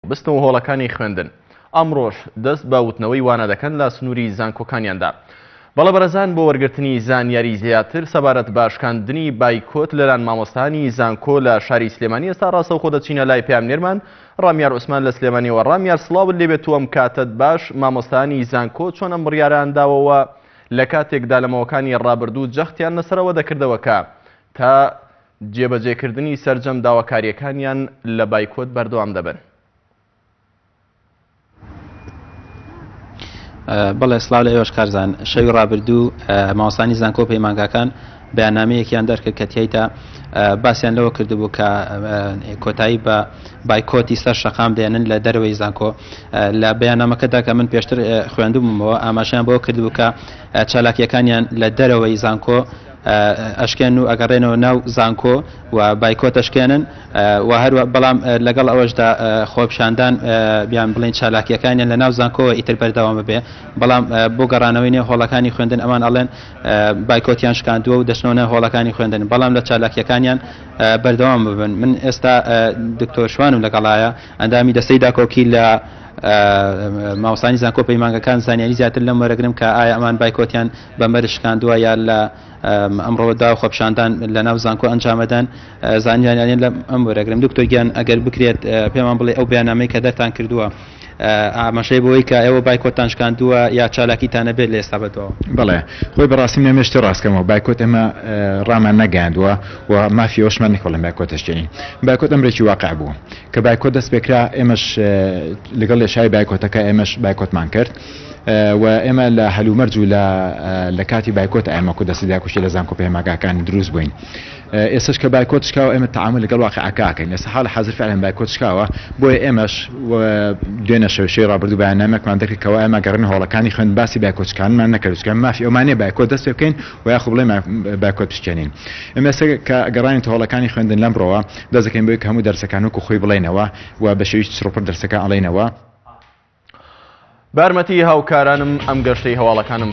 بچنەوە هۆڵەکانی خوێندن ئەمڕۆش دەست بە وتنەوەی وانە دەکەن لە سنووری زانکۆکانیاندا. بەڵێ بەڕێزان بۆ وەرگرتنی زانیاری زیاتر سەبارەت بە شکاندنی بایکۆت لەلایەن مامۆستایانی زانکۆ لە شاری سلێمانی ئێستا ڕاستەوخۆ دەچینە لای پەیامنێرمان ڕامیار عوسمان لە سلێمانیەوە. ڕامیار سڵاوت لێبێت و ئەم کاتەت باش، مامۆستایانی زانکۆ چۆن ئەم بڕیارەیان داوەوە لە کاتێکدا لە ماوەکانی ڕابردوو جەختیان لەسەر ئەوە دەکردەوە کە تا جێبەجێکردنی سەرجەم داواکارییەکانیان لە بایکۆت بەردەوام دەبن. بەڵێ سڵاو لە ئێوەش کارزان. شەوی ڕابردوو مامۆستانی زانکۆ و پەیمانگاکان بەیاننامەیەکیان دەرکرد کە تیایدا باسیان لەوە کردبوو کە کۆتایی بە بایکۆتی سەر شەقام دێنن لە دەرەوەی زانکۆ. لە بەیاننامەکەدا کە من پێشتر خوێندبوومەوە ئاماژەیان بەوە کردبوو کە چالاکییەکانیان لە دەرەوەی زانکۆ ئەشکێن و ئەگەڕێنەوە ناو زانکۆ و بایکۆت ئەشکێنن و هەروە بەڵام لەگەڵ ئەوەشدا خۆپیشاندان بیان بڵین چالاکیەکانیان لە ناو زانکۆوە ئیتر بەردەوام ببێ بەڵام بۆ گەڕانەوەی نێو هۆڵەکانی خوێندن ئەمان ئەڵێن بایکۆتیان شکاندووە و دەچنەوە ناو هۆڵەکانی خوێندن بەڵام لە چالاکیەکانیان بەردەوام ببن من ئێستا دکتۆر شوانم لەگەڵایە ئەندامی دەستەی داکۆکی لە مامۆستانی زانکۆ پەیمانگەکان زانیاری زیاتر لەم وەرەگرم کە ئایا ئەمان بایکۆتیان بە مەرج شکاندووە یا لە ئەمڕۆوە دا خۆپیشاندان لە ناو زانکۆ ئەنجامەدەن زانیاریان لە ئەم وەرەگرم دکتۆر گیان ئەگەر بکرێت پێمان بڵێ ئەو بەیاننامەی کە دەرتان کردووە ئاماژەی بۆی کە ئێوە بایکۆتان شکاندووە یا چالاکیتان نەبێت لە ئێستا بەدواوە؟ بەڵێ خۆی بەڕاستی من ئەمێ شتێ ڕاستکەمەوە بایکۆت ئێمە ڕامان نەگەیاندووە و مافی ئەوەشمان نیە کە بڵێین بایکۆت دەشکێنین بایکۆت ئەمرێکی واقع بوو کە بایکۆت دەست پێکرا ئێمەش لەگەڵ لێشاوی بایکۆتەکە ئێمەش بایکۆتمان کرد و ئێمە لە هەلومەرج و لە لە کاتی بایکۆت ئێمە کو دەستی داکوشی لە زانکۆ پەیماگاکان دروست بووین ئێستاش کە بایکۆت شکاوە ئێمە تەعامول لەگەڵ واقیعەکە ئەکەین ئێستا حاڵی حازر فعلا بایکۆت شکاوە بۆیە ئێمەش دوێنێ شەو شەوی ڕابردوو بەیاننامەیەکمان دەرکرد کەوا ئێمە گەڕێن هۆڵەکانی خوێندن باسی بایکۆت شکاندنمان نەکرد چونکە مافی ئەومان نیە بایکۆت دەست پێ بکەین و یاخود بڵێین بایکۆت بشکێنین ئێمە ئێستا کە گەڕاینەتە هۆڵەکانی خوێندن لەمڕۆوە دەست دەکەین بەوەی کە هەموو دەرسەکان وەکو خۆی بڵێینەوە و بە شێوەیەکی چڕوپڕ دەرسەکان ئەڵێینەوە. بە یارمەتی هاوکارانم ئەم گەشتەی هەواڵەکانم.